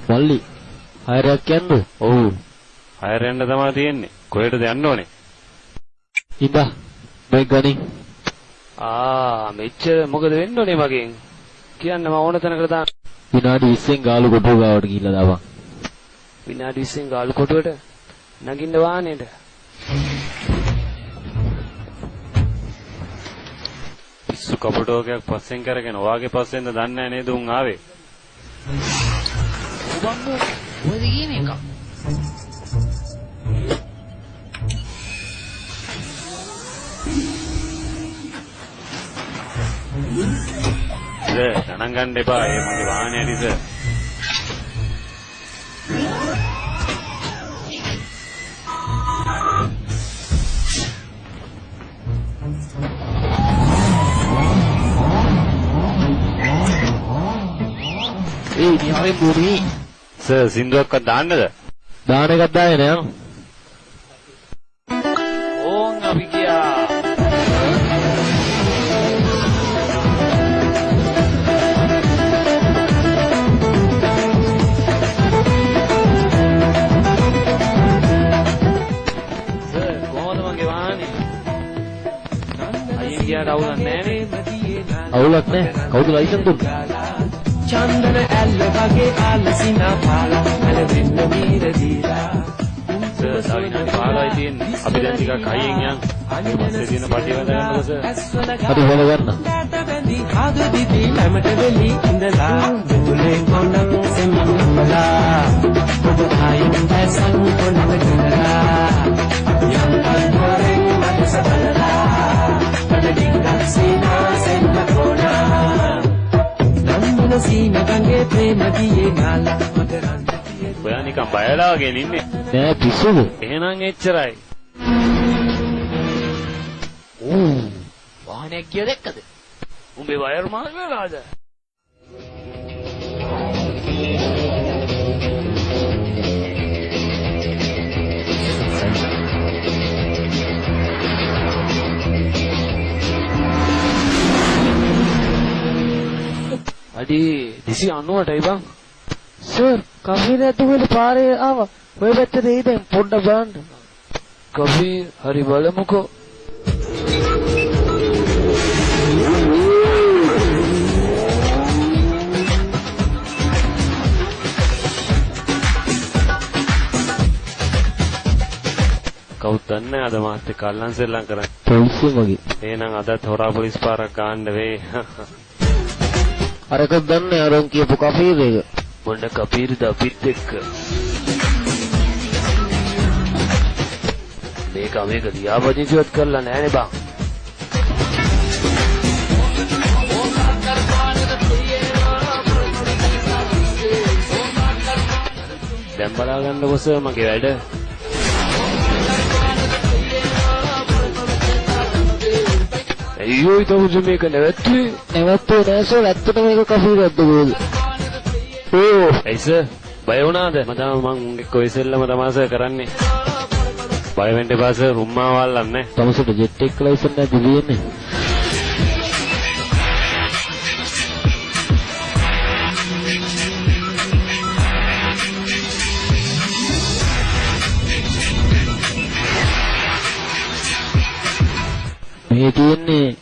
මල්ලි හයරයක් යන්නද? ඔව්. හයර යන්න තමයි තියෙන්නේ. කොහෙටද යන්න ඕනේ? ඉඳා මේ ගනින්. ආ මෙච්චර මොකද වෙන්න ඕනේ මගෙන්? කියන්න මම ඕන තැනකට දාන්න. විනාඩි 20න් ගාලු කොටුව ගාවට ගිහිල්ලා දාපන්. විනාඩි 20න් ගාලු කොටුවට නගින්න වාහනේට. පිස්සු කපටෝකයක් පස්සෙන් කරගෙන ඔයාගේ පස්සෙන්ද දන්නේ නැහැ නේද උන් ආවේ? ඔබම්මෝ මොකද කියන්නේ එක? සර් ගණන් ගන්න එපා. ඒ මගේ වාහනේ ඇති සර්. ඒ නිහාරෙන් බුරි. සර් සින්දුවක්වත් දාන්නද? දාන එකක් දාගෙන යන්න. ඕන් අපි ගියා. සර් කොහොමද මගේ වාහනේ? අයියෙන් ගියාට අවුලක් නෑ නේ? අවුලක් නෑ. කවුද ලයිසන් දුන්නේ? චන්දන ඇල්ල වගේ ආලසිනා පාලා ඇලවෙන්න වීර දීලා. සර් තව විනාඩි 15යි තියෙන්නේ. අපි දැන් ටිකක් හයියෙන් යන්. පස්සේ තියෙන පටිය වැද ගන්නකො සර්. හරි වැද ගන්න. බැඳි හද දිවි නැමට වෙලි ඉඳලා මෙතුලේ කොනක් සෙම්මලා ඔබ ආයින් දැසන් කොනක කරලා යම් පොරෙන් මට සබලලා මට ඩිංගක් සීනා සෙන්න කොනා නන්දන සීන ගඟේ ප්‍රේම දියේ නාලා මකරන්ද. ඔයා නිකන් බයලා වගේ ඉන්නේ. නෑ පිස්සුද? එහෙනම් එච්චරයි. ඌ වාහනයක් ගිය දැක්කද? උඹේ වයර් මාරු වෙලාද? අඩි 298යි බං. සර් කෆීර ඇතුළේ පාරේ ආවා. ඔය පැත්තට එයි දැන් පොඩ්ඩක් බලන්න. කෆීර් හරි බලමුකෝ. කවුද දන්නේ අද මාත් එක්ක අල්ලන් සෙල්ලම් කරන්නේ. පොලිසිය මගේ. එහෙනම් අදත් හොරා පොලිස් පාරක් ගන්න වෙයි. අරකත් දන්නේ අරන් කියපු කෆීර් එක. මොන කෆීර්ද අපිත් එක්ක? මේක මේක ලියාපදිංචිවත් කරලා නෑනේ බං. දැන් බලා ගන්නකො සර් මගේ වැඩ. අයියෝ ඉතින් මේක නැවැත්තුවේ. නැවැත්තුවේ නෑ සර්. ඇත්තටම මේක කෆීරක්ද කොහෙද? ඕ ඇයි සර් බය වුණාද? මම තමයි මං උන් එක්ක ඔය සෙල්ලම තමයි සර් කරන්නේ. බය වෙන්න එපා සර් රුම්මාව අල්ලන්නේ. තමසට ජෙට් එක්ක ලයිසන් නැද්ද තියෙන්නේ? මේ තියෙන්නේ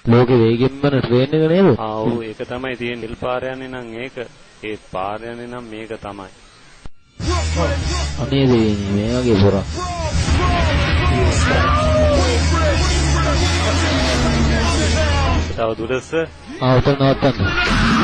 ලෝකෙ වේගෙන්ම යන ට්‍රේන් එක නේද? ආ ඔව් ඒක තමයි තියෙන්නේ. නිල් පාර යන්නේ නම් ඒක, ඒත් පාර යන්නේ නම් මේක තමයි. අනේ දෙයියනේ මේ වගේ පොරක්. තව දුරද සර්? ආ උතන නවත්තන්න.